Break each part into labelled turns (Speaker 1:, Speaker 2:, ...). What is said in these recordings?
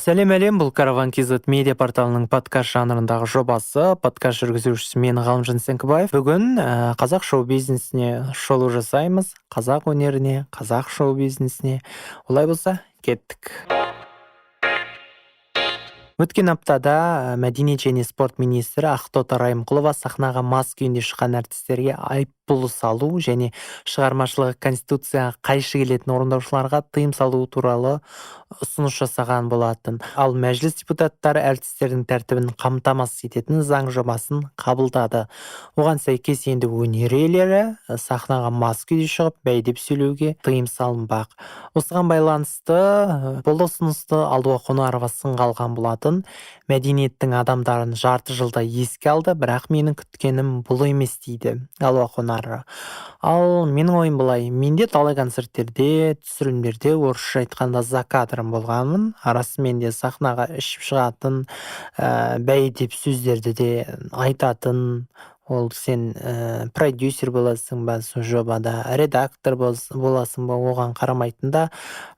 Speaker 1: Сәлем, әлем! Бұл Караван KZ медиа порталының подкаст жанрындағы жобасы. Подкаст жүргізушісі мен, Ғалымжан Сеңкібаев. Бүгін қазақ шоу бизнесіне шолу жасаймыз, қазақ өнеріне, қазақ шоу бизнесіне. Олай болса, кеттік. Өткен аптада мәдениет және спорт министрі Ақтоты Райымқұлова сахнаға мас күйінде шыққан әртістерге айыппұл салу және шығармашылығы конституцияға қайшы келетін орындаушыларға тыйым салу туралы ұсыныс жасаған болатын. Ал Мәжіліс депутаттары әртістердің тәртібін қамтамасыз ететін заң жобасын қабылдады. Оған сәйкес, енді өнер иелері сахнаға мас күйде шығып, бәйдеп сөйлеуге тыйым салынбақ. Осыған байланысты бұл ұсынысты Алуа Қонарова сынға алған болатын. Мәдениеттің адамдарын жарты жылда еске алды, бірақ менің күткенім бұл емес, дейді Алуа Қонарова. Ал менің ойым былай: мен де талай концерттерде, түсірілімдерде, орысша айтқанда, за кадром болғанмын. Расымен де сахнаға ішіп шығатын, бәй деп сөздерді де айтатын. Ол сен продюсер боласың ба, сол жобада редактор боласың ба, оған қарамайтын да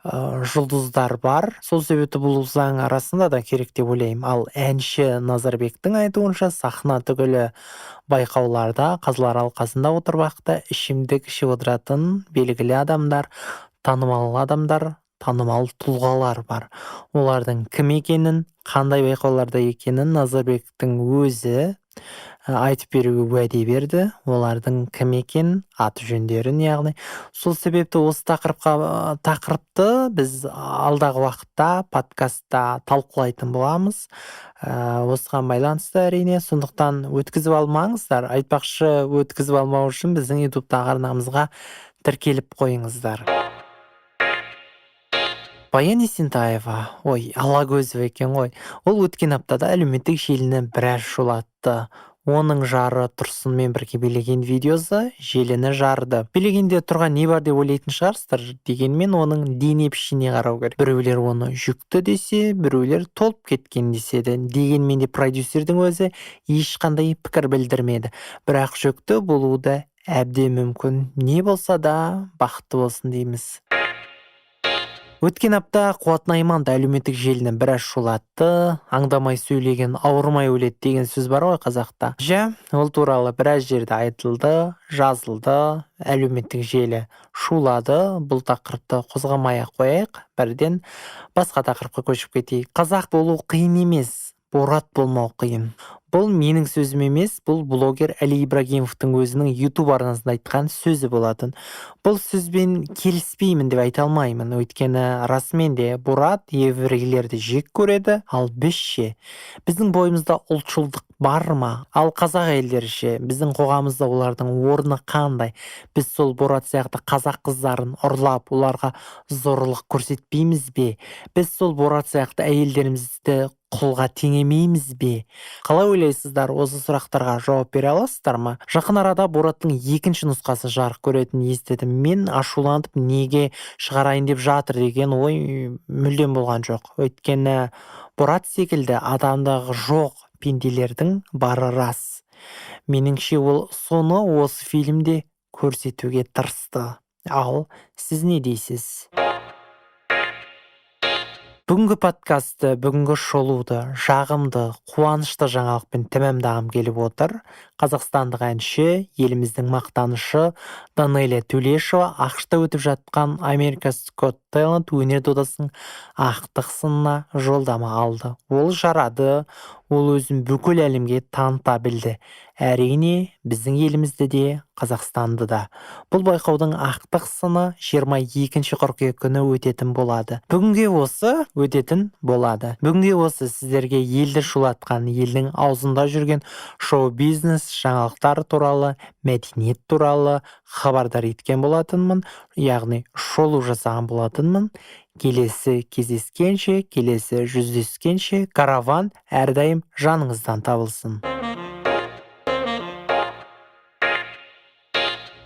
Speaker 1: жұлдыздар бар. Сол себепті бұл заң арасында да керек деп ойлаймын. Ал әнші Назарбектің айтуынша, сахна түгілі байқауларда қазылар алқасында отырып та ішімдік ішіп отыратын белгілі адамдар, танымал адамдар, танымал тұлғалар бар. Олардың кім екенін, қандай байқауларда екенін Назарбектің өзі айтып беруге уәде берді, олардың кім екенін, аты жөндерін яғни. Сол себепті осы тақырыпты біз алдағы уақытта подкастта талқылайтын боламыз осыған байланысты, әрине. Сондықтан өткізіп алмаңыздар. Айтпақшы, өткізіп алмау үшін біздің Ютубтағы арнамызға тіркеліп қойыңыздар. Баян Есентаева, ой, Алагөзова екен ғой, ол өткен аптада әлеуметтік желіні біраз шулатты. Оның жары Тұрсынмен бірге билеген видеосы желіні жарды. Билегенде тұрған не бар деп ойлайтын шығарсыздар. Дегенмен оның дене пішініне қарау керек. Біреулер оны жүкті десе, біреулер толып кеткен деседі. Дегенмен де продюсердің өзі ешқандай пікір білдірмеді. Бірақ жүкті болуы да әбден мүмкін. Не болса да, бақытты болсын дейміз. Өткен апта Қуат Найман да әлеуметтік желіні біраз шулатты. Аңдамай сөйлеген ауырмай өледі деген сөз бар ғой қазақта. Жә, ол туралы біраз жерде айтылды, жазылды, әлеуметтік желі шулады. Бұл тақырыпты қозғамай ақ қояйық, бірден басқа тақырыпқа көшіп кетейік. Қазақ болу қиын емес, Борат болмау қиын. Бұл менің сөзім емес, бұл блогер Әли Ибрагимовтың өзінің Ютуб арнасында айтқан сөзі болатын. Бұл сөзбен келіспеймін деп айта алмаймын, өйткені расымен де Борат еврейлерді жек көреді. Ал біз ше? Біздің бойымызда ұлтшылдық бар ма? Ал қазақ әйелдері ше? Біздің қоғамымызда олардың орны қандай? Біз сол Борат сияқты қазақ қыздарын ұрлап, оларға зорлық көрсетпейміз бе? Біз сол Борат сияқты әйелдерімізді құлға теңемейміз бе? Қалай ойлайсыздар, осы сұрақтарға жауап бере аласыздар ма? Жақын арада Бораттың екінші нұсқасы жарық көретінін естідім. Мен ашуланып, неге шығарайын деп жатыр деген ой мүлдем болған жоқ, өйткені Борат секілді адамдағы жоқ пенделердің бары рас. Меніңше, ол соны осы фильмде көрсетуге тырысты. Ал сіз не дейсіз? Бүгінгі подкастты, бүгінгі шолуды жағымды, қуанышты жаңалықпен тәмамдағым келіп отыр. Қазақстандық әнші, еліміздің мақтанышы Данелия Төлешова АҚШ-та өтіп жатқан America's Got Talent өнер додасының ақтық сынына жолдама алды. Ол жарады, ол өзін бүкіл әлемге таныта білді, әрине, біздің елімізді де, Қазақстанды да. Бұл байқаудың ақтық сыны 22 қыркүйек күні өтетін болады. Бүгінге осы өтетін болады. Бүгінге осы. Сіздерге елді шулатқан, елдің аузында жүрген шоу бизнес жаңалықтар туралы, мәдениет туралы хабардар еткен болатынмын, яғни шолу жасаған болатынмын. Келесі кездескенше, келесі жүздескенше, Караван әрдайым жаныңыздан табылсын.